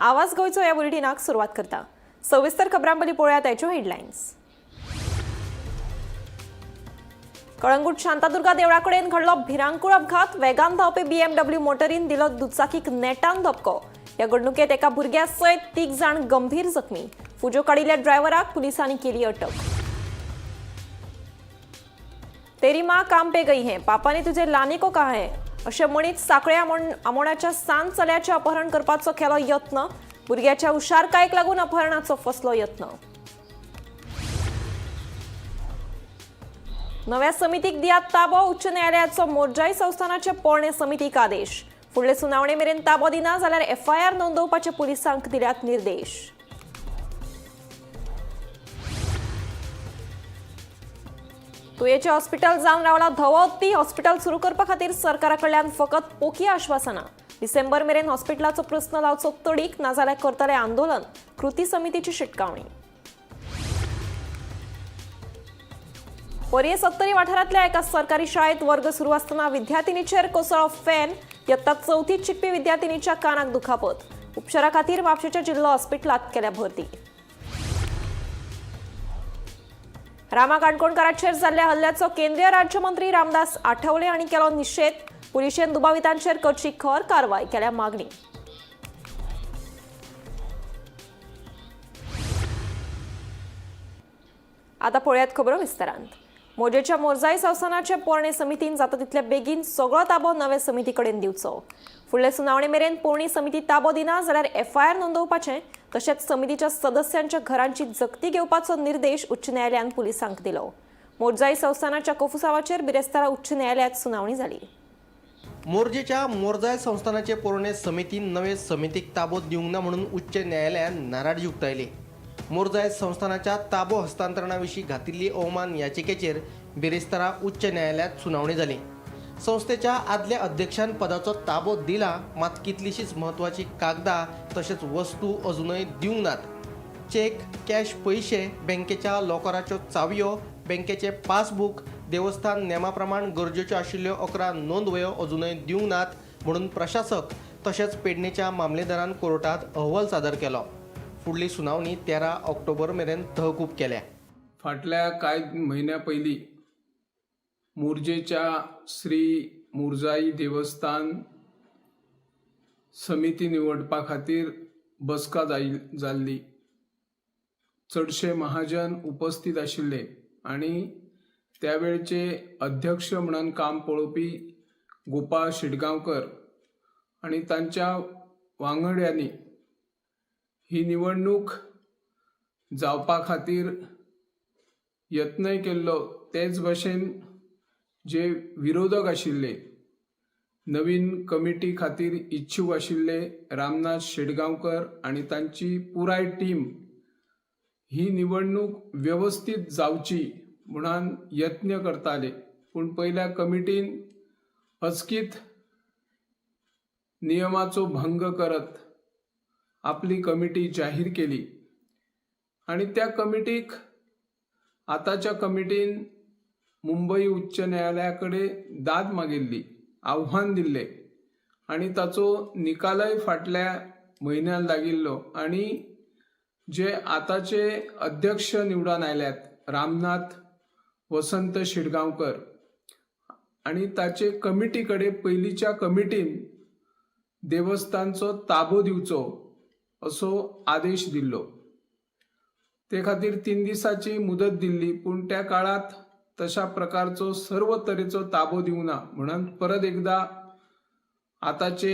आवाज गोंयचो ह्या बुलेटिनाक सुरवात करता. सविस्तर खबरां पळोवया त्याच्यो हेडलायन्स. कळंगूट शांतादुर्गा देवळा कडेन घडलो भिरांकूळ अपघात. वेगान धांवपी बीएमडब्ल्यू मोटरीन दिलो दुचाकीक नेटान धपको. ह्या घडणुकेत एका भुरग्या सयत 3 जाण गंभीर जखमी. फुजो काडिल्ल्या ड्रायव्हराक पुलिसांनी केली अटक. तेरी माँ काम पे गई है, पापा ने तुझे लाने को कहा है अशें म्हणीत साखळे आमोणाच्या सान चल्याचें अपहरण करपाचो केलो यत्न. भुरग्याच्या हुशारकायेक लागून अपहरणाचो फसलो यत्न. नव्या समितीक दियात ताबो. उच्च न्यायालयाचो मोरजाई संस्थानाचे पोरणे समितीक आदेश. फुडले सुनावणे मेरेन ताबो दिना जाल्यार एफआयआर नोंदोवपाचे पुलिसांक दिल्यात निर्देश. तुयेचें हॉस्पिटल जावन रावला धवो हत्ती. हॉस्पिटल सुरू करपा खातीर सरकारा कडल्यान फकत पोकी आश्वासनां. डिसेंबर मेरेन हॉस्पिटलाचो प्रस्न लावचो तडीक, नाजाल्यार करतले आंदोलन. कृती समितीची शिटकावणी. पर्ये सत्तरी वाठारांतल्या एका सरकारी शाळेत वर्ग सुरू आसतना विद्यार्थिनीचेर कोसळ्ळो फॅन. यत्ता चवथीत शिकपी विद्यार्थिनीच्या कानाक दुखापत. उपचारा खातीर म्हापशेंच्या जिल्लो हॉस्पिटलांत केल्या भरती. रामा काणकोणकाराचेर जाल्ल्या हल्ल्याचो केंद्रीय राज्यमंत्री रामदास आठवले हांणी केलो निशेध. पुलिशेन दुबावितांचेर करची खर कारवाय केल्या मागणी. आता पळयात खबरो विस्तारांत. मोजेच्या मोरजाई संस्थानाचे पोरणे समितीन जाता तितले बेगीन सगळो ताबो नवे समिती कडेन दिवचो. फुडले सुनावणे मेरेन पोरणी समिती ताबो दिना जाल्यार एफआयआर नोंदोवपाचें तशेंच समितीच्या सदस्यांच्या घरांची जप्ती घेवपाचो निर्देश उच्च न्यायालयान पुलिसांक दिलो. मोरजाई संस्थानाच्या कोफुसावाचेर बिरेस्तारा उच्च न्यायालयात सुनावणी जाली. मोरजेच्या मोरजाय संस्थानाचे पोरणे समितीन नवे समितीक ताबो दिवंक ना म्हणून उच्च न्यायालयान नाराजी उक्तायली. मोरजाय संस्थानाच्या ताबो हस्तांतरणा विशीं घातिल्ली अवमान याचिकेचेर बिरेस्तारा उच्च न्यायालयात सुनावणी जाली. संस्थेच्या आदल्या अध्यक्षान पदाचो ताबो दिला, मात कितलीशीच म्हत्वाची कागदां तशेंच वस्तू अजूनय दिवंक नात. चेक, कॅश पयशे, बँकेच्या लॉकराच्यो चावयो, बँकेचे पासबूक, देवस्थान नेमा प्रमाण गरजेच्यो आशिल्ल्यो 11 नोंदवयो अजूनय दिवंक नात म्हणून प्रशासक तशेंच पेडणेच्या मामलेदारान कोर्टात अहवाल सादर केलो. फुडली सुनावणी 13 ऑक्टोबर मेरेन तहकूब केल्या. फाटल्या कांय म्हयन्या पयलीं मोरजेच्या श्री मोरजाई देवस्थान समिती निवडपा खातीर बसका जाल्ली. चडशे महाजन उपस्थित आशिल्ले आनी त्या वेळचे अध्यक्ष म्हणून काम पळोवपी गोपाळ शेटगांवकर आनी तांच्या वांगड्यांनी ही निवडणूक जावपा खातीर यत्नय केल्लो. तेच भशेन जे विरोधक आशिल्ले, नवीन कमिटी खातीर इच्छूक आशिल्ले रामनाथ शेटगांवकर आनी तांची पुराय टीम ही निवडणूक वेवस्थीत जावची म्हणून यत्न करताले. पूण पयल्या कमिटीन अचकीत नियमाचो भंग करत आपली कमिटी जाहीर केली आनी त्या कमिटीक आतांच्या कमिटीन मुंबई उच्च न्यायालया कडेन दाद मागिल्ली, आव्हान दिल्लें आनी ताचो निकालय फाटल्या म्हयन्यान लागिल्लो. आनी जे आतांचे अध्यक्ष निवडून आयल्यात रामनाथ वसंत शेटगांवकर आनी ताचे कमिटी कडेन पयलींच्या कमिटीन देवस्थानचो ताबो दिवचो असो आदेश दिल्लो. ते खातीर 3 दिसांची मुदत दिल्ली, पूण त्या काळांत तशा प्रकारचो सर्व तरेचो ताबो दिवना म्हणून परत एकदा आतांचे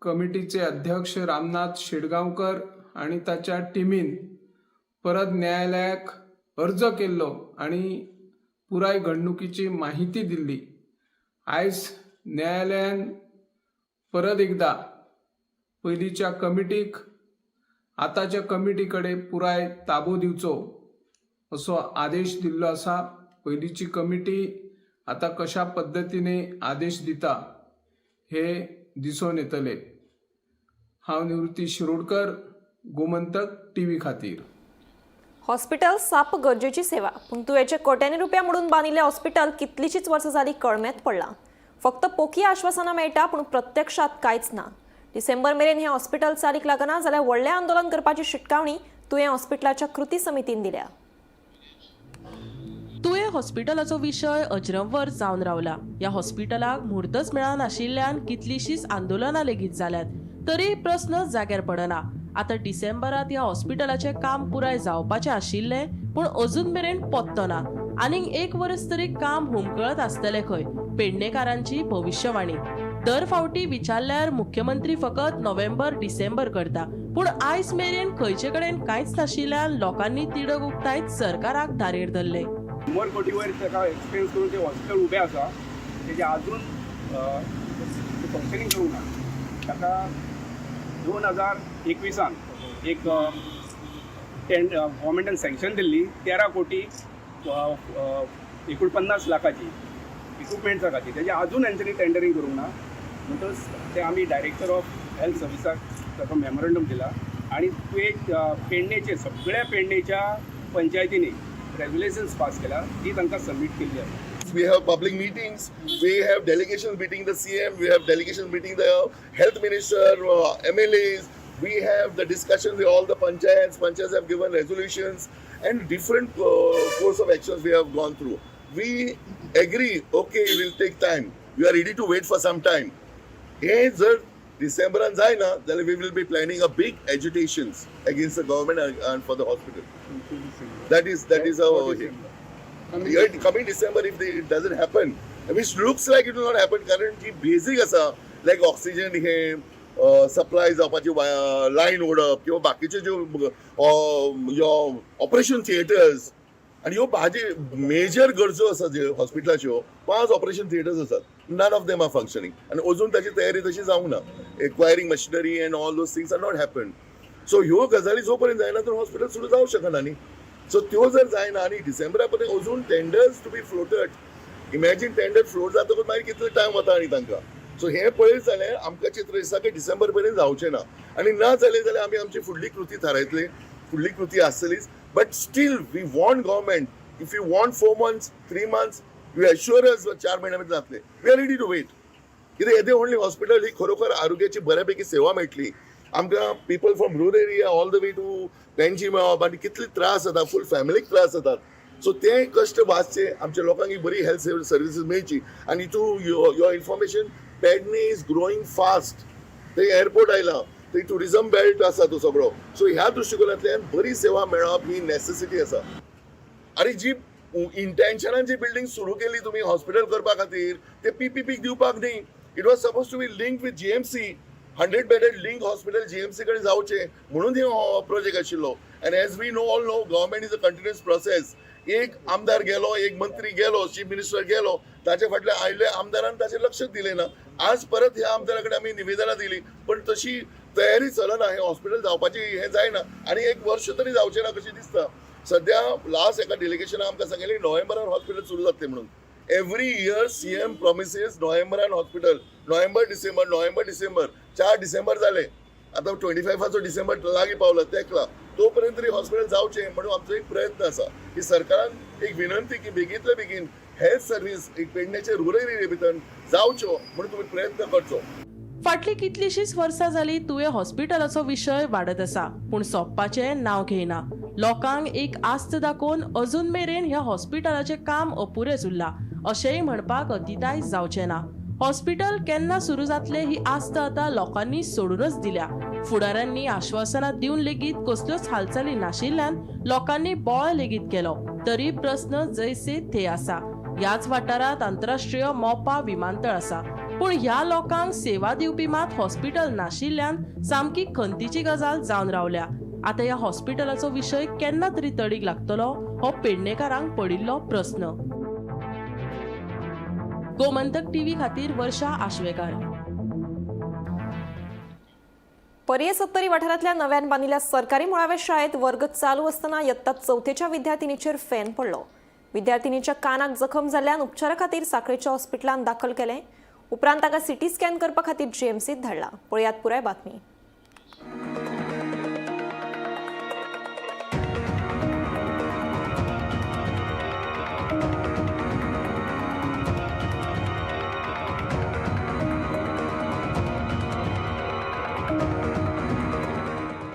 कमिटीचे अध्यक्ष रामनाथ शेटगांवकर आनी ताच्या टिमीन परत न्यायालयाक अर्ज केल्लो आनी पुराय घडणुकीची माहिती दिल्ली. आयज न्यायालयान परत एकदा पयलींच्या कमिटीक आतांच्या कमिटी कडेन पुराय ताबो दिवचो असो आदेश दिल्लो आसा. पयलींची कमिटी आतां कशा पद्दतीने आदेश दिता हे दिसून येतले. हांव निवृत्ती शिरोडकर, गोमंतक टीव्ही खातीर. हॉस्पिटल साप गरजेची सेवा, पूण तुवेचे कोट्यांनी रुपया म्हणून बांदिल्लें हॉस्पिटल कितलीशीच वर्सां जाली कळमेत पडलां. फक्त पोकी आश्वासनां मेळटा, पूण प्रत्यक्षात कांयच ना. डिसेंबर मेरेन हें हॉस्पिटल चालीक लागना जाल्यार व्हडलें आंदोलन करपाची शिटकावणी तुयें हॉस्पिटलाच्या कृती समितीन दिल्या. तुयें हॉस्पिटलाचो विशय अज्रंवर जावन रावला. ह्या हॉस्पिटलाक म्हूर्तच मेळनाशिल्ल्यान कितलींशींच आंदोलनां लेगीत जाल्यात, तरी प्रस्न जाग्यार पडना. आतां डिसेंबरांत ह्या हॉस्पिटलाचें काम पुराय जावपाचें आशिल्लें, पूण अजून मेरेन पत्तो ना. आनीक एक वर्स तरी काम हुमकळत आसतलें खंय, पेडणेकारांची भविश्यवाणी. दर फावटी विचारल्यार मुख्यमंत्री फकत नोव्हेंबर डिसेंबर करता, पूण आयज मेरेन खंयचे कडेन कांयच नाशिल्ल्यान लोकांनी तिडक उक्तायत सरकाराक धारेर धरले. 100 कोटी वयर ताका एक्सपिरियन्स करून ते हॉस्पिटल उबें आसा, तेजें आजून फंक्शनींग करूंक ना. ताका 2021 एक गव्हर्मेंटान सँक्शन दिल्ली 13 कोटी 49 लाखाची इक्विपमेंट्सा खातीर, तेजें आजून हेंच्यांनी टेंडरींग करूंक ना. म्हणटकच ते आमी डायरेक्टर ऑफ हेल्थ सर्विसाक ताका मेमोरंडम दिला आनी पेडणेचे सगळ्या पेडणेच्या पंचायतींनी रेग्युलेशन्स पास केला, ती तांकां सबमीट केल्ली आसा. We have public meetings, we have delegations meeting the CM, we have delegations meeting the health minister, MLAs, we have the discussions with all the panchayats, panchayats have given resolutions and different course of actions we have gone through. We agree, okay, it will take time. We are ready to wait for some time. हे जर डिसेंबरान जायना जाल्यार we will be planning a big agitations against the government and for the hospital. That is our coming December. If it doesn't happen, which looks like it will not happen, कारण जी basic आसा लायक oxygen हे supply जावपाची line ओडप किंवा बाकीच्यो ज्यो operation theatres आनी ह्यो भाजी मेजर गरजो आसा ज्यो हॉस्पिटलाच्यो 5 ऑपरेशन थिएटर्स आसात, none of them are functioning आनी अजून ताची तयारी तशी जावंक ना. Acquiring machinery and all those things are not happen. So ह्यो गजाली जो पर्यंत जायना तर हॉस्पिटल सुरू जावंक शकना न्ही. सो त्यो जर जायना आनी डिसेंबरा पर्यंत अजून tenders to be floated, imagine tender float जातकूच मागीर कितलो टायम वता आनी तांकां. सो हें पळयत जाल्यार आमकां चित्र दिसता की डिसेंबर पर्यंत जावचें ना आनी ना जालें जाल्यार आमी आमची फुडली कृती थारायतले, फुडली कृती आसतलीच. But still we want government, if you want 4 months 3 months, you assure us 4 म्हयन्या भितर जातले, we are ready to wait. कित्याक येदें व्हडलें हॉस्पिटल ही खरोखर आरोग्याची बऱ्यापैकी सेवा मेळटली आमकां. People from rural area all the way to Panaji मेळप आनी कितले त्रास जाता, फूल फॅमिलीक त्रास जातात. सो ते कश्ट वाचचे, आमच्या लोकांक एक बरी हेल्थ सर्विसीस मेळची. आनी to your information, Pedne is growing fast. थंय एअरपोर्ट आयला, थंय ट्युरिजम बेल्ट आसा तो सगळो. सो ह्या दृश्टिकोनांतल्यान बरी सेवा मेळप ही नॅसेसिटी आसा. आनी जी इंटेन्शनान जी बिल्डींग सुरू केली तुमी हॉस्पिटल करपा खातीर, ते पीपीपीक दिवपाक न्ही. It was suppose to be link with GMC, 100 bedded link hospital GMC कडेन जावचें म्हणून हे प्रोजेक्ट आशिल्लो. And as we know all know, government is a continuous process. एक आमदार गेलो, एक मंत्री गेलो, चीफ मिनिस्टर गेलो, ताचे फाटल्या आयिल्ल्या आमदारान ताचेर लक्ष दिलें ना. आज परत ह्या आमदारा कडेन आमी निवेदनां दिली, पण तशी तयारी चलना. हें हॉस्पिटल जावपाची हें जायना आनी एक वर्ष तरी जावचें ना कशें दिसता. सध्या लास्ट एका डेलिगेशनान आमकां सांगिल्लें नोव्हेंबरान हॉस्पिटल सुरू जातलें म्हणून. एवरी इयर सीएम प्रॉमिसीस नोव्हेंबरान hospital, November December, November December, 4 December जाले, आतां 25 डिसेंबर लागीं पावला तेकला. तो पर्यंत तरी हॉस्पिटल जावचें म्हणून आमचो एक प्रयत्न आसा की सरकारान एक विनंती की बेगींतले बेगीन हेल्थ सर्वीस एक पेडण्याचे रुरल एरिये भितर जावच्यो म्हणून तुमी प्रयत्न करचो. फाटलीं कितलींशींच वर्सां जालीं तुयें हॉस्पिटलाचो विशय वाडत आसा, पूण सोंपपाचें नांव घेयना. लोकांक एक आस्त दाखोवन अजून मेरेन ह्या हॉस्पिटलाचें काम अपुरेंच उरलां अशेंय म्हणपाक अतिताय जावचें ना. हॉस्पिटल केन्ना सुरू जातलें ही आस्त आतां लोकांनी सोडूनच दिल्या. फुडाऱ्यांनी आश्वासनां दिवन लेगीत कसल्योच हालचाली नाशिल्ल्यान लोकांनी बोवाळ लेगीत केलो, तरी प्रस्न जैसे थे आसा. ह्याच वाठारांत आंतरराष्ट्रीय मोपा विमानतळ आसा, पूण ह्या लोकांक सेवा दिवपी मात हॉस्पिटल नाशिल्ल्यान सामकी खंतीची गजाल जावन रावल्या. आतां ह्या हॉस्पिटलाचो विशय केन्ना तरी तडीक लागतलो हो पेडणेकारांक पडिल्लो प्रस्न. गोमंतक टीव्ही खातीर वर्षा आश्वेकार. पर्ये सत्तरी वाठारांतल्या नव्यान बांदिल्ल्या सरकारी मुळाव्या शाळेत वर्ग चालू असताना इयत्ता चवथेच्या विद्यार्थिनीचेर फॅन पडलो. विद्यार्थिनीच्या कानाक जखम जाल्ल्यान उपचारा खातीर साखळेच्या हॉस्पिटलांत दाखल केलें. उपरांत ताका सिटी स्कॅन करपा खातीर जीएमसीत धाडला. पळयात पुराय बातमी.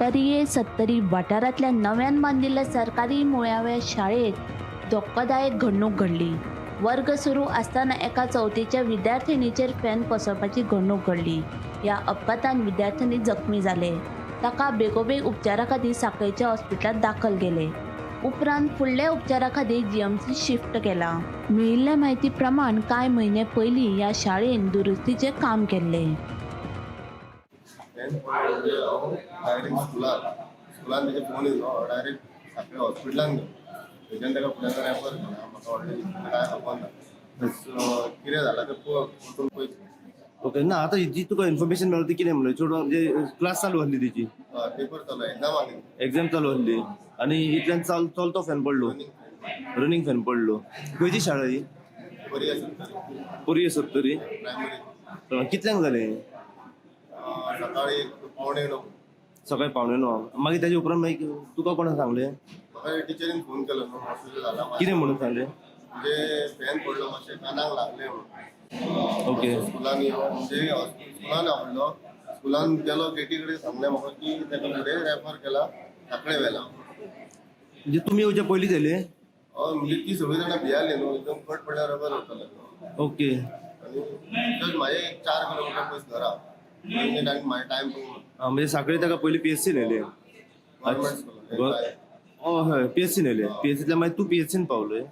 पर्ये सत्तरी वाठारांतल्या नव्यान बांदिल्ल्या सरकारी मुळाव्या शाळेत धक्कोदायक घडणूक घडली. वर्ग सुरू आसतना एका चवथीच्या विद्यार्थिनीचेर फॅन कोसळपाची घडणूक घडली. ह्या अपघातान विद्यार्थिनी जखमी जाले. ताका बेगोबेग उपचारा खातीर सांखळेच्या हॉस्पिटलांत दाखल केले. उपरांत फुडल्या उपचारा खातीर जीएमसी शिफ्ट केला. मेळिल्ल्या म्हायती प्रमाण कांय म्हयने पयलीं ह्या शाळेन दुरुस्तीचें काम केल्लें. फॅन पडलो म्हणजे हांव डायरेक्ट स्कुलान स्कुलान तेजे फोन येयलो, हांव डायरेक्ट सांखळे हॉस्पिटलान गेलो. थंयच्यान ताका फुडें रेफर केला. म्हाका व्हडलें इतलें कांय खबर ना. कितें जालां तें वचून पळयतलें. ओके, ना आता जी तुका इन्फॉर्मेशन मेळ्ळी ती कितें म्हणलें? चेडवां म्हणजे क्लास चालू आहली तेजी? हय, पेपर चालू, एग्जाम आसली. एग्जाम चालू आहली आनी इतल्यान चलतो फॅन पडलो, रनिंग फॅन पडलो. खंयची शाळा ही? बरी आसा तरी. पर्ये सत्तरी. प्रायमरी. कितल्यांक जालें? सकाळी 8:45. सकाळी 8:45. मागीर तेजे उपरांत मागीर तुका कोणा सांगलें? म्हाका टिचरीन फोन केलो न्हू, अशें जाला. कितें म्हणून सांगलें? म्हणजे फॅन पडलो, मातशें कानाक लागलें म्हणून. ओके. स्कुलान यो म्हणजे स्कुलान आपलो स्कुलान गेलो, गेटी कडेन सांगलें म्हाका की ताका फुडें रेफर केला, सांखळे व्हेला. म्हणजे तुमी येवच्या पयलीं जालें? हय, म्हणजे ती सगळीं जाणां भियाली न्हू, एकदम कट पडल्यार बरोबर वताले. ओके. आनी जस्ट म्हाजें एक 4 किलोमिटर पयस घरा, म्हणजे आनी म्हाजें टायम पळोवन. आं, म्हणजे सांखळे ताका पयलीं पीएससी व्हेलें? गव्हर्मेंट स्कुलान. हय, पीएससीन व्हेलें. पीएससींतल्यान मागीर तूं पीएससीन पावलोय? हय,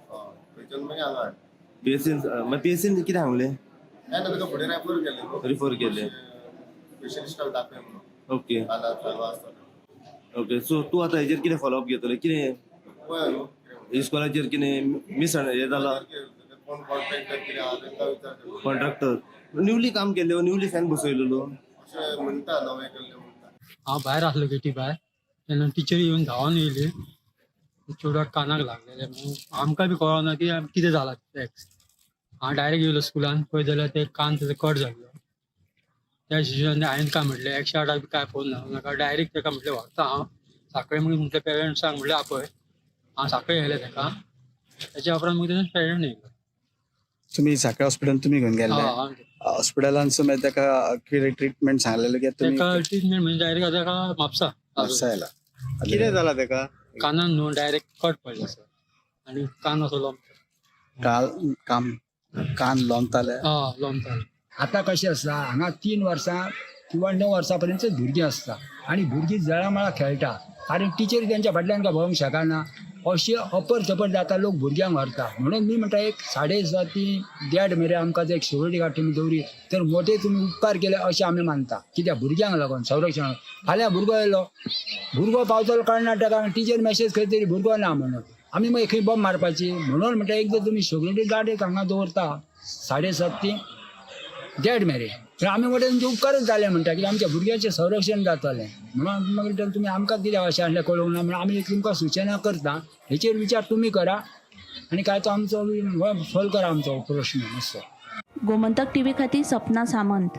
थंयच्यान मागीर हांगा हाडलें. पीएससीन मागीर पीएससीन कितें सांगलें? काय ना, ताका फुडें रेफर केलें न्हू. रिफर केलें. स्पेशलिस्टाक दाखय म्हणून. ओके. कानाक हांगा आसता. ओके, सो तूं आतां हेजेर कितें फॉलोअप घेतले कितें? पळय न्हू. इस्कॉलाचेर कितें मिस हें जाला? कोण कॉन्ट्रॅक्टर कितें आहा तांकां विचारचें. कॉन्ट्रॅक्टर न्यूली काम केल्ले, न्यूली फॅन बसयलेलो. अशें म्हणटा, नवें केल्लें म्हणटा. हांव भायर आसलो गेटी भायर तेन्ना टिचरी येवन धांवन येयली. चेडवाक कानाक लागलेलें म्हणून आमकां बी कळना की कितें जालां टॅक्स. हांव डायरेक्ट येयलो स्कुलान, पळयत जाल्यार ते कान तेजो कट जाल्लो. त्या हिशोबान हांवें काय म्हटलें, एकशे आठाक बी काय फोन लावूं नाका, डायरेक्ट ताका म्हटलें व्हरता हांव सांखळे. म्हणून म्हटलें पेरंट्सांक म्हटलें आपय. हांव सांखळे येयलें ताका, तेच्या उपरांत मागीर तेजे पेरंट येयलो. तुमी सांखळे हॉस्पिटलान तुमी घेवन गेल्ले? हय. हॉस्पिटलान मागीर ताका कितें ट्रिटमेंट सांगलेले की तुमी? ताका ट्रिटमेंट म्हणजे डायरेक्ट ताका म्हापसा. म्हापसा येला. कितें जालां ताका? कानान न्हू डायरेक्ट कट पडलो सर, आनी कान असो लोमता. काल काम कान लोंबताले? हय, लोमतालो. आतां कशें आसा, हांगा 3 वर्सां किंवा 9 वर्सां पर्यंत भुरगीं आसता आनी भुरगीं जळामळा खेळटा, कारण टिचरी तेंच्या फाटल्यान काय भोवंक शकना. अशें अपर थपर जाता, लोक भुरग्यांक व्हरता. म्हणून मी म्हणटा एक 7:30 ती 1:30 मेरेन आमकां जर एक सिक्युरिटी गार्ड तुमी दवरी तर मोठे तुमी उपकार केले अशें आमी मानता. कित्याक भुरग्यांक लागून संरक्षण. फाल्यां भुरगो येयलो, भुरगो पावतलो कळना ताका, टिचर मॅसेज खंय तरी भुरगो ना म्हणून आमी मागीर खंय बॉम्ब मारपाची. म्हणून म्हणटा एकदां तुमी सिक्युरिटी गार्ड एक हांगा दवरता 7:30 ती 1:30 मेरेन तर आमी म्हणटा तुमचे उपकारच जाले म्हणटा, की आमच्या भुरग्यांचें संरक्षण जातलें. म्हणून आमी मागीर तुमी आमकां कितें अशें आसलें कळोवंक ना म्हणून आमी तुमकां सुचना करता. हेचेर विचार तुमी करा आनी काय तो आमचो सोल्व करा आमचो प्रश्न मातसो. गोमंतक टीव्ही खातीर सपना सामंत.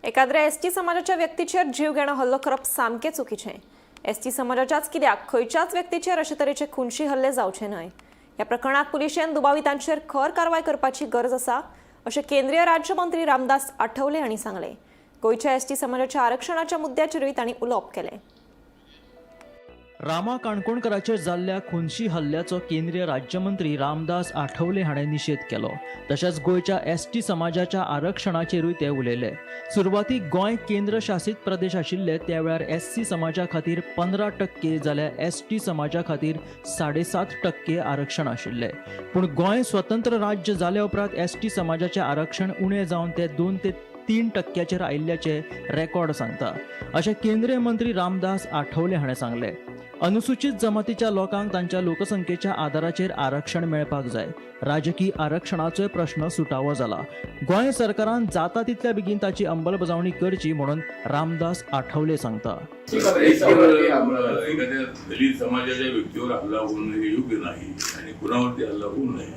एकाद्र्या एसटी समाजाच्या व्यक्तीचेर जीव घेणो हल्लो करप सामकें चुकीचें. एसटी समाजाच्याच कित्याक, खंयच्याच व्यक्तीचेर अशे तरेचे खुनशी हल्ले जावचे न्हय. ह्या प्रकरणांत पुलिशेन दुबावितांचेर खर कारवाय करपाची गरज आसा अशें केंद्रीय राज्यमंत्री रामदास आठवले हांणी सांगलें. गोंयच्या एसटी समाजाच्या आरक्षणाच्या मुद्द्याचेरूय तांणी उलोवप केलें. रामा काणकोणकराचेर जाल्ल्या खुनशी हल्ल्याचो केंद्रीय राज्यमंत्री रामदास आठवले हाणें निशेध केलो. तशेंच गोंयच्या एसटी समाजाच्या आरक्षणाचेरूय ते उलयले. सुरवातीक गोंय केंद्र शासीत प्रदेश आशिल्ले त्या वेळार एससी समाजा खातीर 15% जाल्यार एसटी समाजा खातीर 7.5% आरक्षण आशिल्लें. पूण गोंय स्वतंत्र राज्य जाल्या उपरांत एसटी समाजाचें आरक्षण उणें जावन ते 2 ते 3% आयिल्ल्याचें रेकॉर्ड सांगता अशें केंद्रीय मंत्री रामदास आठवले हाणें सांगलें. अनुसूचित जमातीच्या लोकांक तांच्या लोकसंख्येच्या आदाराचेर आरक्षण मेळपाक जाय. राजकीय आरक्षणाचोय प्रश्न सुटावो जाला. गोंय सरकारान जाता तितल्या बेगीन ताची अंमलबजावणी करची म्हणून रामदास आठवले सांगता. एखाद्या दलित समाजाच्या व्यक्तीवर हल्ला होऊ नये हे योग्य नाही आणि कुणावरती हल्ला होऊ नये,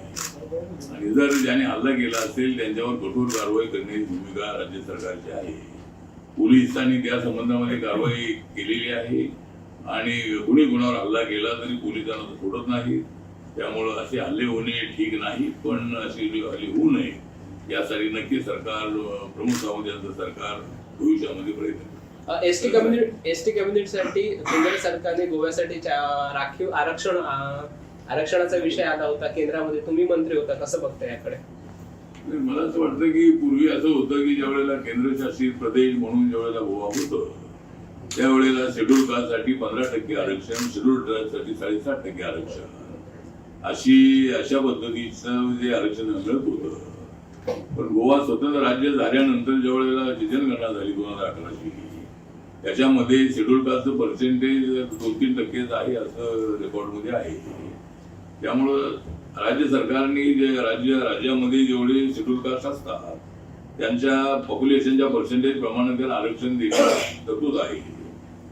आणि जर ज्याने हल्ला केला असेल त्यांच्यावर कठोर कारवाई करण्याची भूमिका राज्य सरकारची आहे. पोलिसांनी त्या संबंधामध्ये कारवाई केलेली आहे आणि कुणी कुणावर हल्ला केला तरी पोलिसांना तो सोडत नाही. त्यामुळं असे हल्ले होणे ठीक नाही, पण असे हल्ले होऊ नये यासाठी नक्की सरकार, प्रमुख सावंत यांचं सरकार भविष्यामध्ये प्रयत्न करेल. S T community, S T कम्युनिटीसाठी केंद्र सरकारने गोव्यासाठी राखीव आरक्षण, आरक्षणाचा विषय आला होता केंद्रामध्ये, तुम्ही मंत्री होता, कसं बघता याकडे? नाही, मला असं वाटतं की पूर्वी असं होतं की ज्यावेळेला केंद्रशासित प्रदेश म्हणून ज्यावेळेला गोवा होतं त्यावेळेला शेड्यूल कास्टसाठी 15% आरक्षण, शेड्यूल ट्राईबसाठी 7.5% आरक्षण, अशा पद्धतीचं जे आरक्षण मिळत होतं. पण गोवा स्वतंत्र राज्य झाल्यानंतर ज्या वेळेला जनगणना झाली 2011ची, त्याच्यामध्ये शेड्यूल कास्टचं पर्सेंटेज 2-3%च आहे असं रेकॉर्डमध्ये आहे. त्यामुळं राज्य सरकारने जे राज्यामध्ये जेवढे शेड्यूल कास्ट असतात त्यांच्या पॉप्युलेशनच्या पर्सेंटेज प्रमाणे त्याला आरक्षण देण्याची तरतूद आहे.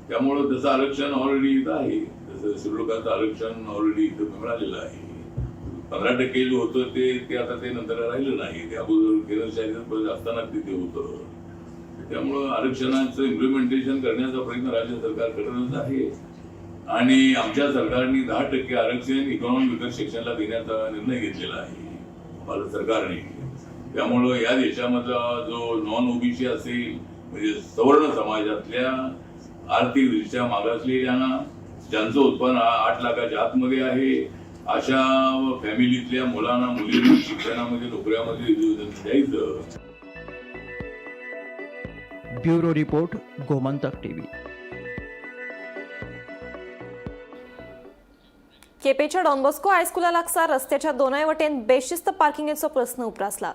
त्यामुळं तसं आरक्षण ऑलरेडी इथं आहे. तसं शेड्यूल कास्ट आरक्षण ऑलरेडी इथं मिळालेलं आहे. 15% जे होतं ते ते आता ते नंतर राहिलं नाही. ते अगोदर केंद्रशासित प्रदेश असताना तिथे होतं. त्यामुळं आरक्षणाचं इम्प्लिमेंटेशन करण्याचा प्रयत्न राज्य सरकार करतच आहे आणि आमच्या सरकारने 10% आरक्षण इकॉनॉमिक विकर सेक्शनला देण्याचा निर्णय घेतलेला आहे भारत सरकारने. त्यामुळं या देशामधला जो नॉन ओबीसी असेल, म्हणजे सवर्ण समाजातल्या आर्थिकदृष्ट्या मागासलेल्यांना, ज्यांचं उत्पन्न 8 लाखाच्या आतमध्ये आहे, अशा फॅमिलीतल्या मुलांना, मुलींना शिक्षणामध्ये, नोकऱ्यामध्ये द्यायचं. Bureau report, Gomantak TV. केपेच्या डॉनबॉस्को हायस्कुला लागसार रस्त्याच्या दोनय वटेन बेशिस्त पार्किंगेचो प्रस्न उप्रासला.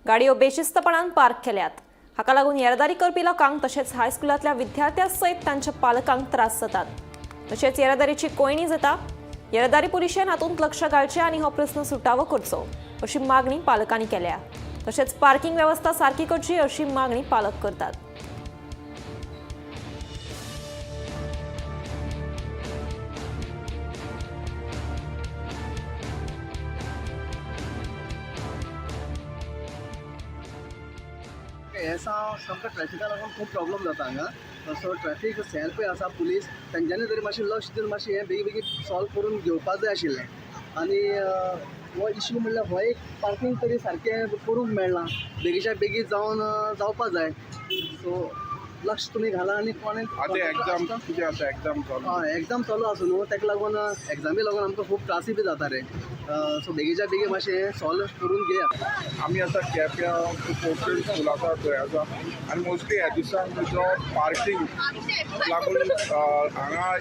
गाडयो बेशिस्तपणान पार्क केल्यात. हाका लागून येरादारी करपी लोकांक तशेंच हायस्कुलांतल्या विद्यार्थ्यां सयत तांच्या पालकांक त्रास जातात, तशेंच येरादारीची कोंयडी जाता. येरादारी पुलिशेन हातूंत लक्ष घालचें आनी हो प्रस्न सुटावो करचो अशी मागणी पालकांनी केल्या. तशेंच पार्किंग वेवस्था सारकी करची अशी मागणी पालक करतात. हें आसा, सामको ट्रॅफिका लागून खूब प्रॉब्लम जाता हांगा. सो ट्रॅफीक सेल पळय आसा, पुलीस तेंच्यांनी तरी मातशें लक्ष दिवन मातशें हें बेगीन बेगीन सॉल्व करून घेवपा जाय आशिल्लें. आनी हो इशू म्हणल्यार हो एक पार्कींग तरी सारकें करूंक मेळना, बेगीच्या बेगीन जावन जावपा जाय. सो लक्ष तुमी घाला आनी कोणें आतां एग्जाम कितें आसा, एग्जाम चालू? हय, एग्जाम चालू आसा न्हू, ताका लागून एग्जामी लागून आमकां खूब त्रासूय बी जाता रे. सो बेगीच्या बेगीन मातशें हें सॉल्व करून घेयात. आमी आतां केप्यां पोर्टल स्कूल आसा थंय आसा आनी मोस्टली ह्या दिसांक जो पार्कींग लागून हांगा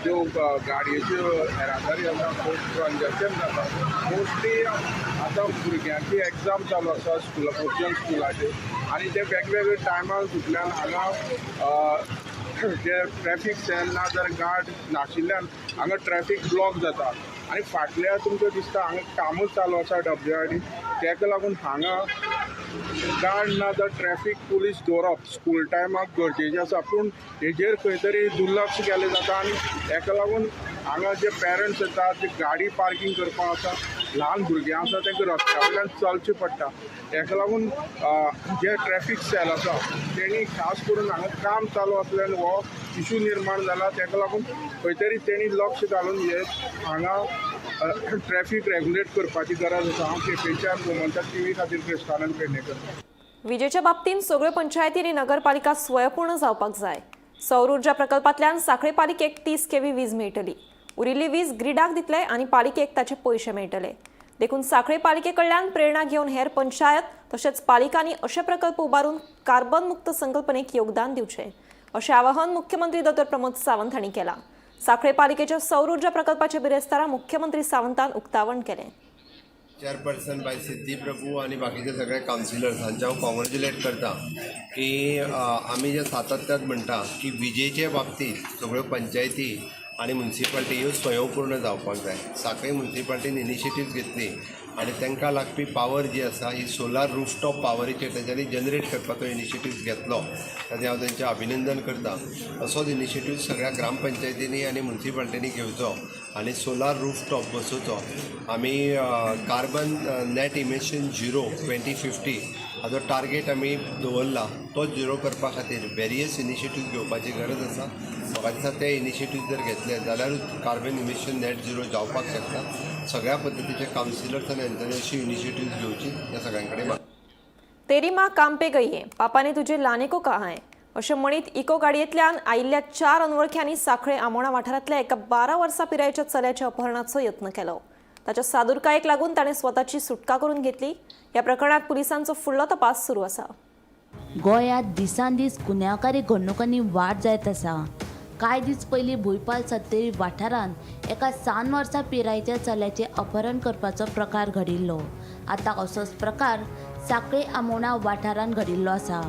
ज्यो गाडयेच्यो येरादारी आसा, खूब कंजेशन जाता. मोस्टली आतां भुरग्यांची एग्जाम चालू आसा स्कुला, पोर्शन स्कुलाचे, आनी ते वेगवेगळे टायमार सुटल्यान हांगा जे ट्रॅफीक सेल ना जाल्यार गार्ड नाशिल्ल्यान हांगा ट्रॅफीक ब्लॉक जाता. आनी फाटल्या तुमकां दिसता हांगा कामूच चालू आसा डब्ल्यू आर डी. ताका लागून हांगा गार्ड ना जाल्यार ट्रॅफीक पुलीस दवरप स्कूल टायमाक गरजेचें आसा, पूण हेजेर खंय तरी दुर्लक्ष केलें जाता. आनी ताका लागून हांगा जे पेरंट्स येतात, जे गाडी पार्कींग करपाक आसा, ल्हान भुरगीं आसा, तांकां रस्त्या वयल्यान चलचें पडटा. ताका लागून जे ट्रॅफीक सेल आसा तेणी खास करून हांगा काम चालू आसल्यान हो इशू निर्माण जाला. ताका लागून खंय तरी तेणी लक्ष घालून हे हांगा ट्रॅफीक रेगुलेट करपाची गरज आसा. हांव केपेंच्यान गोमंतक टीव्ही खातीर क्रिस्तानंद पेडणेकर. विजेच्या बाबतींत सगळ्यो पंचायती आनी नगरपालिका स्वयंपूर्ण जावपाक जाय. सौर ऊर्जा प्रकल्पांतल्यान सांखळे पालिकेक 30 केव्ही वीज मेळटली. उरिल्ली वीज ग्रिडाक दितले आनी पालिकेक ताचे पयशे मेळटले. देखून सांखळे पालिके कडल्यान प्रेरणा घेवन हेर पंचायत तशेंच पालिकांनी अशे प्रकल्प उबारून कार्बन मुक्त संकल्पनेक योगदान दिवचें अशें आवाहन मुख्यमंत्री दोतोर प्रमोद सावंत हांणी केलां. सांखळे पालिकेच्या सौर ऊर्जा प्रकल्पाचे बिरेस्तारा मुख्यमंत्री सावंतान उक्तावण केलें. चेअरपर्सन बाय सिद्धी प्रभू आनी बाकीचे सगळे कावन्सिलर्स हांचे हांव कॉंग्रेच्युलेट करता की आमी जे सातत्यान म्हणटा की विजेचे बाबतींत सगळ्यो पंचायती आनी मुन्सिपाल्टी ह्यो स्वयंपूर्ण जावपाक जाय. सांखळी मुन्सिपाल्टीन इनिशिएटीव घेतली आनी तांकां लागपी पावर जी आसा ही सोलार रुफटॉप पावरीचेर तेंच्यांनी जनरेट करपाचो इनिशिएटीव घेतलो. ताजें हांव तेंचें अभिनंदन करता. असोच इनिशिएटीव सगळ्या ग्रामपंचायतींनी आनी मुन्सिपाल्टींनी घेवचो आनी सोलार रुफटॉप बसोवचो. आमी carbon net emission zero 2050 हाजो टार्गेट आमी दवरला. तो झिरो करपा खातीर वेरियस इनिशिएटीव घेवपाची गरज आसा. म्हाका दिसता ते इनिशिएटीव जर घेतले जाल्यारूच कार्बन इमिशन नॅट झिरो जावपाक शकता. सगळ्या पद्दतीचे कावन्सिलर्स आनी हेंच्यांनी अशी इनिशिएटीव घेवची ह्या सगळ्यां कडेन तेरी माँ काम पे गई है, पापा ने तुझे लाने को कहा है. अशें म्हणीत इको गाडयेंतल्यान आयिल्ल्या 4 अनवळख्यांनी सांखळे आमोणा वाठारांतल्या एका 12 वर्सां पिरायेच्या चल्याच्या अपहरणाचो यत्न केलो. ताच्या सादुरकायेक लागून ताणें स्वताची सुटका करून घेतली. ह्या प्रकरणात पुलिसांचो फुडलो तपास सुरू आसा. गोंयांत दिसान दीस गुन्यांवकारी घडणुकांनी वाड जायत आसा. कांय दीस पयलीं भुंयपाल सत्तरी वाठारांत एका 7 वर्सां पिरायेच्या चल्याचें अपहरण करपाचो प्रकार घडिल्लो. आतां असोच प्रकार सांखळे आमोणा वाठारांत घडिल्लो आसा.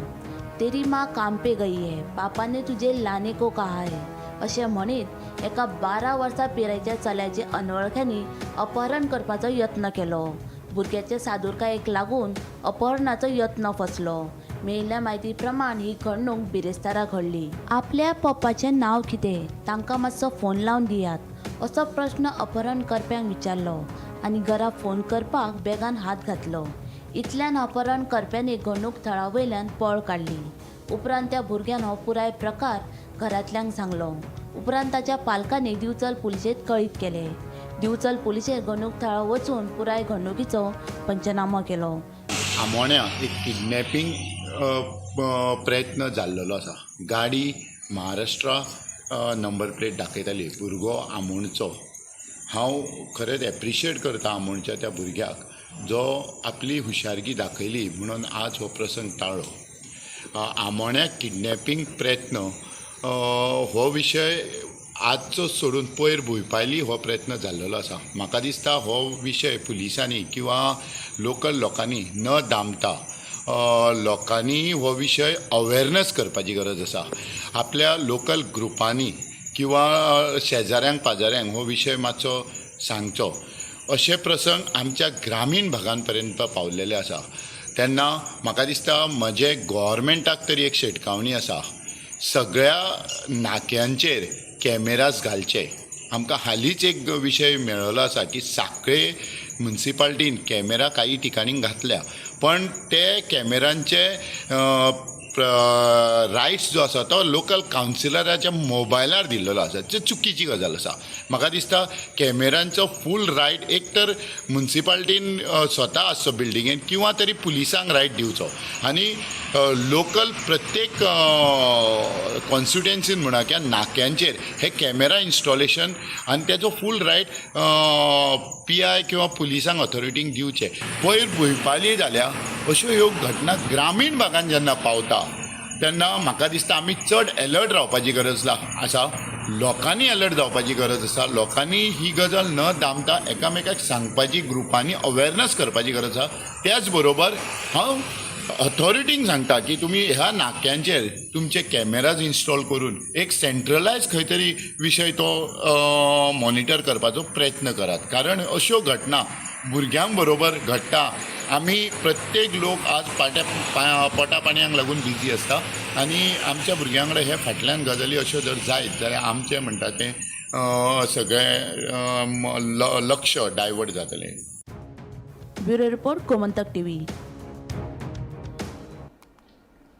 तेरी माँ काम पे गई है, पापा ने तुझे लाने को कहा है अशें म्हणीत एका 12 वर्सां पिरायेच्या चल्याचें अनवळख्यांनी अपहरण करपाचो यत्न केलो. भुरग्याचे सादुरकायेक लागून अपहरणाचो यत्न फसलो. मेळिल्ल्या म्हायती प्रमाण ही घडणूक बिरेस्तारा घडली. आपल्या पप्पाचें नांव कितें, तांकां मातसो फोन लावन दियात असो प्रश्न अपहरण करप्यांक विचारलो आनी घरा फोन करपाक बेगान हात घातलो. इतल्यान अपहरण करप्यांनी घडणूक थळा वयल्यान पळ काडली. उपरांत त्या भुरग्यान हो पुराय प्रकार घरांतल्यांक सांगलो. उपरांत ताच्या पालकांनी दिवचल पुलिशेंत कळीत केलें. दिवचल पुलिशेन घडणूक थळार वचून पुराय घडणुकीचो पंचनामो केलो. आमोण्या एक किडनॅपिंग प्रयत्न जाल्लेलो आसा. गाडी महाराष्ट्रा नंबर प्लेट दाखयताली. भुरगो आमोणचो. हांव खरेंच एप्रिशिएट करता आमोणच्या त्या भुरग्याक जो आपली हुशारकी दाखयली म्हणून आज हो प्रसंग टाळ्ळो. आमोण्या किडनॅपिंग प्रयत्न हो विशय आजचो सोडून पयर भुंयपायली हो प्रयत्न जाल्लेलो आसा. म्हाका दिसता हो विशय पुलिसांनी किंवा लोकल लोकांनी न दामता लोकांनी हो विशय अवेरनस करपाची गरज आसा. आपल्या लोकल ग्रुपांनी किंवा शेजाऱ्यांक पाजाऱ्यांक हो विशय मातसो सांगचो. अशे प्रसंग आमच्या ग्रामीण भागांपर्यंत पावलेले आसा. तेन्ना म्हाका दिसता म्हजे गोवोरमेंटाक तरी एक शिटकावणी आसा, सगळ्या नाक्यांचेर कॅमेराज घालचे. आमकां हालींच एक विशय मेळ्ळो आसा की सांखळे मुन्सिपाल्टीन कॅमेरा काही ठिकाणी घातल्या, पण ते कॅमेरांचे रायट्स जो आसा तो लोकल कावन्सिलराच्या मोबायलार दिल्लेलो आसा. ते चुकीची गजाल आसा. म्हाका दिसता कॅमेरांचो फूल रायट एक तर मुन्सिपाल्टीन स्वता आसचो बिल्डिंगेन किंवा तरी पुलिसांक रायट दिवचो आनी लोकल प्रत्येक कॉन्स्टिट्युएन्सीन म्हणा किंवा नाक्यांचेर हे कॅमेरा इन्स्टॉलेशन आनी तेजो फूल रायट PI किंवा पुलिसांक ऑथॉरिटींक दिवचे. पयर भुंयपाली जाल्या अश्यो ह्यो घटना ग्रामीण भागान जेन्ना पावता तेन्ना म्हाका दिसता आमी चड एलर्ट रावपाची गरज आसा. लोकांनी एलर्ट जावपाची गरज आसा. लोकांनी ही गजाल न दामता एकामेकाक सांगपाची, ग्रुपांनी अवेरनस करपाची गरज आसा. त्याच बरोबर हांव ऑथॉरिटींक सांगता की तुमी ह्या नाक्यांचेर तुमचे कॅमेराज इन्स्टॉल करून एक सेंट्रलायज खंय तरी विशय तो मॉनिटर करपाचो प्रयत्न करात. कारण अश्यो घटना भुरग्यां बरोबर घडटा. आमी प्रत्येक लोक आज पोटा पाणयाक लागून बिजी आसता आनी आमच्या भुरग्यां कडेन हे फाटल्यान गजाली अश्यो जर जायत जाल्यार आमचें म्हणटा तें सगळें लक्ष डायवर्ट जातलें. Bureau report, Gomantak TV.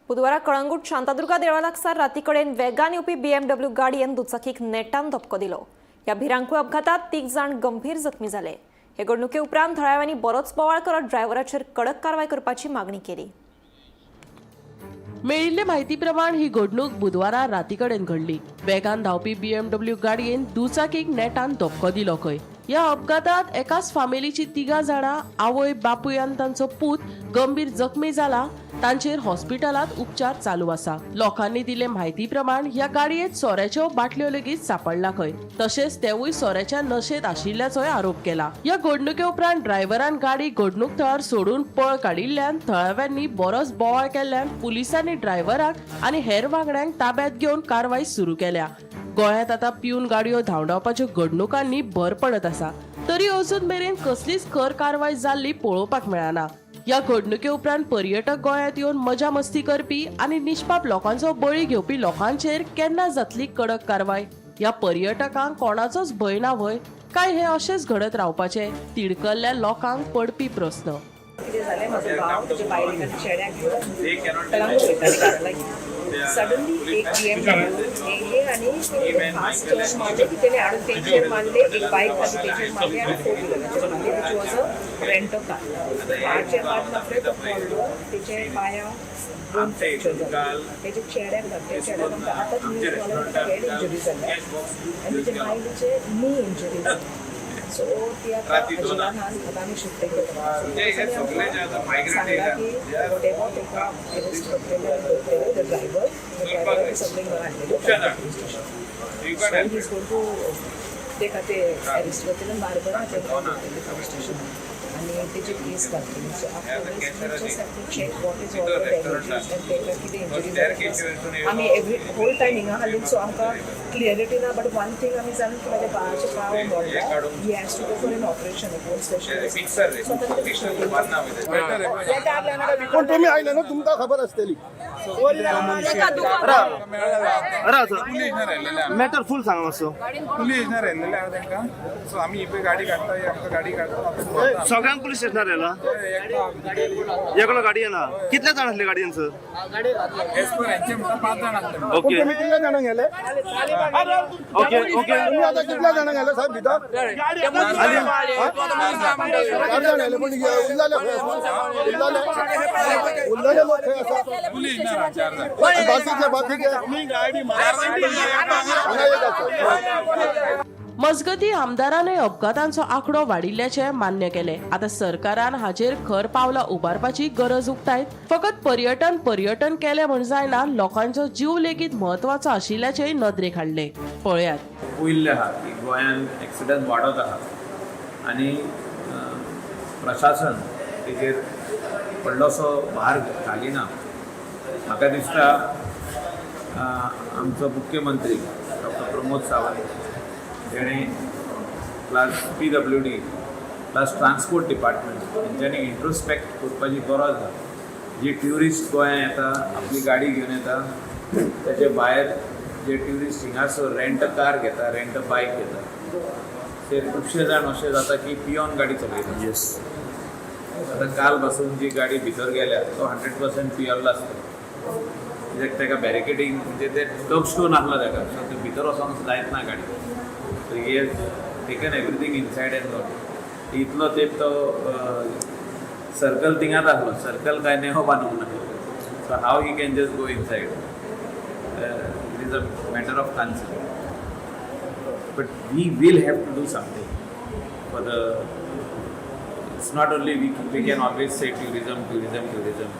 बुधवारा कळंगूट शांतादुर्गा देवळा लागसार राती कडेन वेगान येवपी BMW गाडयेन दुचाकीक नेटान धपको दिलो. ह्या भिरांकूळ अपघातात 3 जाण गंभीर जखमी जाले. हे घडणुके उपरांत थळाव्यांनी बरोच बोवाळ करत ड्रायव्हराचेर कडक कारवाय करपाची मागणी केली. मेळिल्ले म्हायती प्रमाण ही घडणूक बुधवारा राती कडेन घडली. वेगान धांवपी BMW गाडयेन दुचाकीक नेटान धपको दिलो खंय. ह्या अपघातात एकाच फामिलीची 3 जाणां, आवय, बापूय आनी तांचो पूत गंभीर जखमी जाला. तांचेर हॉस्पिटलांत उपचार चालू आसा. लोकांनी दिले म्हायती प्रमाण ह्या गाडयेंत सोऱ्याच्यो बाटल्यो लेगीत सापडला खंय. तशेंच तेवूय सोऱ्याच्या नशेंत आशिल्ल्याचोय आरोप केला. ह्या घडणुके उपरांत ड्रायव्हरान गाडी घडणूक थळार सोडून पळ काडिल्ल्यान थळाव्यांनी बरोच बोवाळ केल्ल्यान पुलिसांनी ड्रायव्हराक आनी हेर वांगड्यांक ताब्यात घेवन कारवाय सुरू केल्या. गोंयांत आतां पिवन गाडयो धांवडावपाच्यो घडणुकांनी भर पडत आसा, तरी अजून मेरेन कसलीच खर कारवाय जाल्ली पळोवपाक मेळना. ह्या घडणुके उपरांत पर्यटक गोंयांत येवन मजा मस्ती करपी आनी निष्पाप लोकांचो बळी घेवपी लोकांचेर केन्ना जातली कडक कारवाय? ह्या पर्यटकांक कोणाचोच भंय ना व्हय? काय हे अशेंच घडत रावपाचें? तिडकल्ल्या लोकांक पडपी प्रस्न. कितें जालें, म्हजो भाव तुज्या बायलेक आनी चेड्याक घेवन कळंगूट वयताले काराला घेवन. सडनली एक BMW येयली आनी फास्ट टर्न मारले की तेणे हाडून तेंचेर मारले. एक बायक आसा तेचेर मारले आनी फोर व्हिलराचेर मारले, which was a rent a car. हाचेर मारला पळय तो पडलो, तेचे पांयांक बोन फ्रॅक्चर जालें. तेजे चेड्याक लागलें, चेड्याक आमकां आतांच न्यूज मेळ्ळो, ताका हेड इंजरी जाल्या आनी तेजे बायलेचे नी इंजरी जाली. सो ती आतां अजिलान आहा, आतां आमी शिफ्ट केला. सो आमकां सांगला की वॉटेवर ताका एरेस्ट करतले आनी दवरतले the driver, ड्रायव्हराक सगळें घरा हाडलेले police station. So he is going to ताका ते एरेस्ट करतले आनी बार्बरा तांकां दवरतले पुलीस स्टेशनार आनी तेजे केस घालतले. So after this we just have to check what is all the damages आनी तांकां कितें इंजरी जाल्या. आमी एवरी होल टायम हिंगा आहली, सो आमकां क्लियरिटी ना, बट वन थिंग आमी जाणा की म्हाज्या बाळाचे पांव मोडला, he has to go for an operation, bone specialist. So आतां पण तुम्ही आयले न्हू, तुमकां खबर आसतली. मॅटर फूल सांगा मातसो. पुलीस स्टेशनार येयल्लेले आहा तांकां, सो आमी ही पळय गाडी काडटा, ही आमकां गाडी काडटा. सगळ्यांक पुलीस स्टेशनार येयला? एकलो गाडी येना. कितले जाण आसले गाडयेन सर? एज पर हेंचे म्हणटा 5 जाण आसले. पण ओके तुम्ही कितल्या जाणांक गेले? ओके ओके तुम्ही आता कितल्या जाणांक गेले साहेब भितर? चार जाण आयले, पण उरलेले खंय आसा? उरलेले उरलेले लोक खंय आसा? पुलीस स्टेशनार 4 जाण. बाकीचे बाकीचे हांगा एक आसा. मजगती आमदारानय अपघातांचो आंकडो वाडिल्ल्याचें मान्य केलें. आतां सरकारान हाचेर खर पावलां उबारपाची गरज उक्तायत फकत पर्यटन पर्यटन केलें म्हूण जायना, लोकांचो जीव लेगीत म्हत्वाचो आशिल्ल्याचेंय नदरेक हाडलें. पळयात. पयल्लें आहा की गोंयांत एक्सिडंट वाडत आहा आनी प्रशासन तेजेर व्हडलोसो भार घालिना. म्हाका दिसता आमचो मुख्यमंत्री डॉक्टर प्रमोद सावंत तेणें plus PWD plus transport department हेंच्यांनी इंट्रोस्पेक्ट करपाची गरज आहा. जी ट्युरिस्ट गोंयांत येता, आपली गाडी घेवन येता, तेचे भायर जे ट्युरिस्ट हिंगासर रेंट कार घेता, रेंट बायक घेता, ते खुबशे जाण अशें जाता की पियोन गाडी चलयता. येस. आतां काल पासून जी गाडी भितर गेल्या तो 100% पियल्लो आसता, कित्याक ताका बॅरिकेडींग म्हणजे ते कर्ब स्टोन आसलो ताका, सो ते भितर वचोंक जायत ना गाडी. So he has taken everything inside and gone. इतलो तेंप तो सर्कल थिंगाच आसलो, सर्कल काय नेहो बांदूंक ना, so how he can just go inside, it is a matter of concern. But we will have to do something for the, it's not only we can always say tourism, tourism, tourism.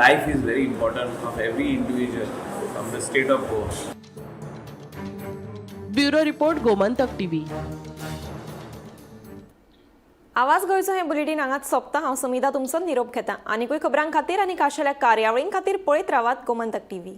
Life is very important of every individual from the state of Goa. Bureau report, Gomantak TV. आवाज गोंयचो हें bulletin हांगाच सोंपता. हांव समिता तुमचो निरोप घेता. आनीकूय खबरां खातीर आनी खाशेल्या कार्यावळीं खातीर पळयत रावात गोमंतक टीव्ही.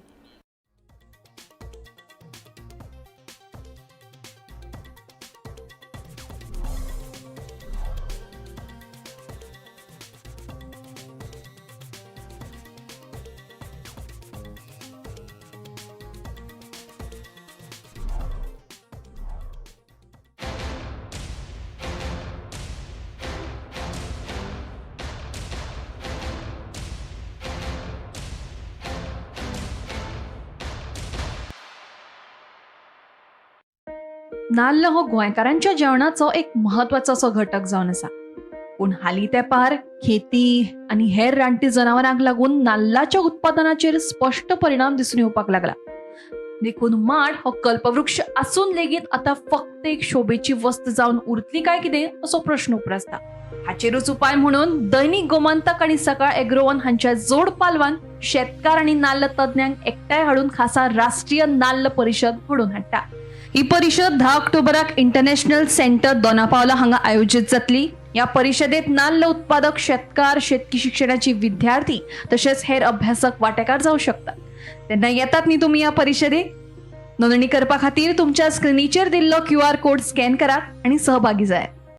नाल्ल हो गोंयकारांच्या जेवणाचो एक म्हत्वाचो असो घटक जावन आसा. पूण हालीं तेंपार खेती आनी हेर रानटी जनावरांक लागून नाल्लाच्या उत्पादनाचेर स्पश्ट परिणाम दिसून येवपाक लागला. देखून माड हो कल्पवृक्ष आसून लेगीत आतां फक्त एक शोभेची वस्त जावन उरतली काय कितें असो प्रश्न उप्रासता. हाचेरूच उपाय म्हणून दैनिक गोमंतक आनी सकाळ एग्रोवन हांच्या जोड पालवान शेतकार आनी नाल्ल तज्ञांक एकठांय हाडून खासा राष्ट्रीय नाल्ल परिशद घडोवन हाडटा. ही परिशद 10 ऑक्टोबराक इंटरनॅशनल सेंटर दोनापावला हांगा आयोजीत जातली. ह्या परिशदेत नाल्ल उत्पादक, शेतकार, शेतकी शिक्षणाची विद्यार्थी तशेंच हेर अभ्यासक वांटेकार जावं शकतात. तेन्ना येतात न्ही तुमी ह्या परिशदेक? नोंदणी करपा खातीर तुमच्या स्क्रिनीचेर दिल्लो QR code scan करात आनी सहभागी जायात.